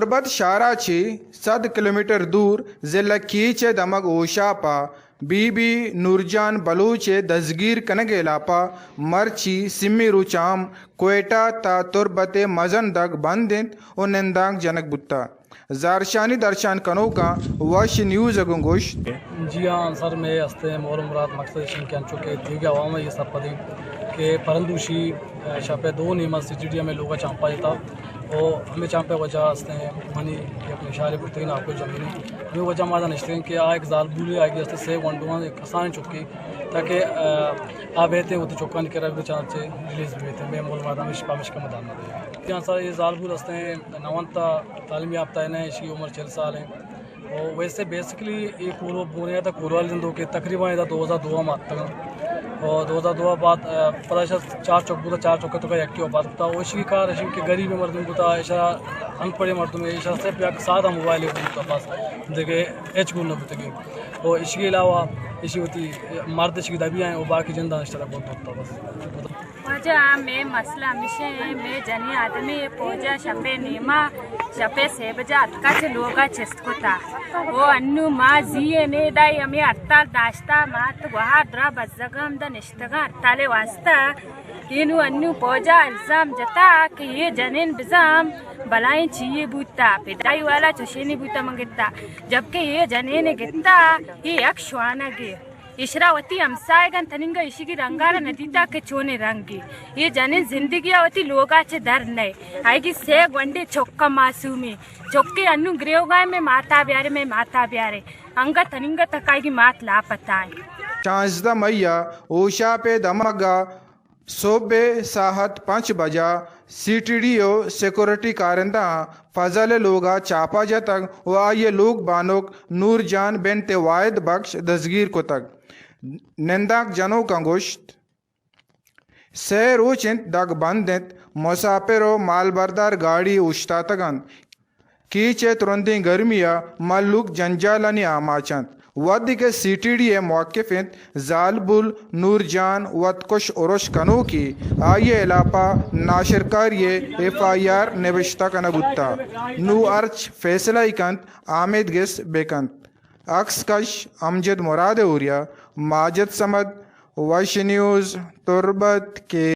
تربت شہر ءَ چہ سد کلومیٹر دور ضلع کیچ ءِ دمگ ہوشاپ ءَ بی بی نورجان بلوچ ءِ دزگیر کنگ ءِ ہلاپ ءَ مرچی سیمی روچ ءَ ہم کوئٹہ تا تربت ءِ مزن دگ بند انت ءُ نندانک جنگ بوتہ۔ زہرشانی درشان کنوکاں وش نیوز ءَ گوں گوشت۔ جی ہاں، سر، مئے ہستیں مول ءُ مراد مقصد ایش انت کہ انچو کہ دیگہ عوام ءَ یہ سرپد انت کہ پرندوشی، ءَ، شپ ءِ دو نیمہ سی ٹی ڈی ہمے لوگ ءَ چانپا جتا ءُ ہمے چانپ ءِ وجہ ہستیں منی یک نشارے بوتگیں ناکو جمیلیں۔ ہمے وجہ ما ادا نشتگیں کہ آ یک زالبولے آئی ہستیں سے گونڈواں یک کسانیں چکے تاکہ، ءَ، آ بہتیں وتی چکانی کرا بچار چہ ریلیز بیتیں۔ مئے مول ءُ مراد ہمیش پمیشکا مدام۔ جی ہاں سر، یہ زالبول ہستیں نونتا تعلیم یافتہ نہ، ایشی عمر چل سال ہیں۔ اور ویسے بیسکلی یہ کورو بنیاد ہے کورو والے دن دو کے تقریباً ادا دو ہزار دو میں آتا۔ اور دو ہزار دو بعد، ءَ، پدا ایشا چار چک بوتا، چار چک تو کا یکی وفات ہوتا۔ اور ایشی کار ایشی کہ غریب مردم بوتا، ایشا ان پڑھے مردم ہے، ایشا صرف یک سادہ موبائل ہے بوتا بس، دیکھے ایچ گون نہ بوتے۔ اور ایشی کے علاوہ ایشی ہوتی مرد ایشی دبی آئیں اور باقی جندہ اشترا بہت ہوتا بس۔ واجہ، مئے مسئلہ ہمیش انت، مئے جنیں آدمے پوج ءَ شپ ءِ نیما، شپ ءِ سے بجا اتکا چہ لوگ ءَ چست کتا۔ او انو ما زی ءِ نے دائی ہمے ہڑتال داشتا، ما تو گوہار درا بزگاں ہمدا نشتگاں ہڑتال ءِ واسطہ۔ اینو انو پوج ءَ الزام جتا کہ یہ جنین بزاں بلائیں چیے بوتا، پدائی والا چوشینی بوتا من گتا، جبکہ یہ جنین گتا، یہ یک شوانگے۔ ایشرا وتی ہمسائگاں تننگا ایشیگی رنگارا ندیتا کہ چونیں رنگے۔ یہ جنین زندگیا وتی لوگا چہ در نئے۔ آئیگی سے گونڈے چکا معصومیں۔ چکے انو گریوگا مئے ماتا بیارے، مئے ماتا بیارے۔ انگا تننگا تکا آئیگی مات لاپتائیں۔ شانزدہ مئی ءَ ہوشاپ ءِ دمگ ءَ صبح ءِ ساعت پنچ بجا سی ٹی ڈی ءِ سیکورٹی کارندہاں فضل ءِ لوگ ءَ چاپہ جتگ ءُ آئی ءِ لوگ بانک نور جان بنت واحد بخش دزگیر کتگ۔ نندانک جنوکاں گوشت، سے روچ انت دگ بند انت، مساپر ءُ مالبردار گاڑی اوشتاتگ انت۔ کیچ ءِ ترندیں گرمی ءَ مھلوک جنجالانی آماچ انت۔ وھدے کہ سی ٹی ڈی ءِ موقف انت، زالبول نور جان وتکش ارش کنوکے، آئی ءِ ہلاپ ءَ ناشرکاری ءِ ایف آئی آر نبشتہ کنگ بوتگ۔ نوں ہرچ فیصلہ ئی کنت، آمید گس بہ کنت۔ عکس کش امجد مراد اوریا، ماجد صمد، وش نیوز، تربت کے۔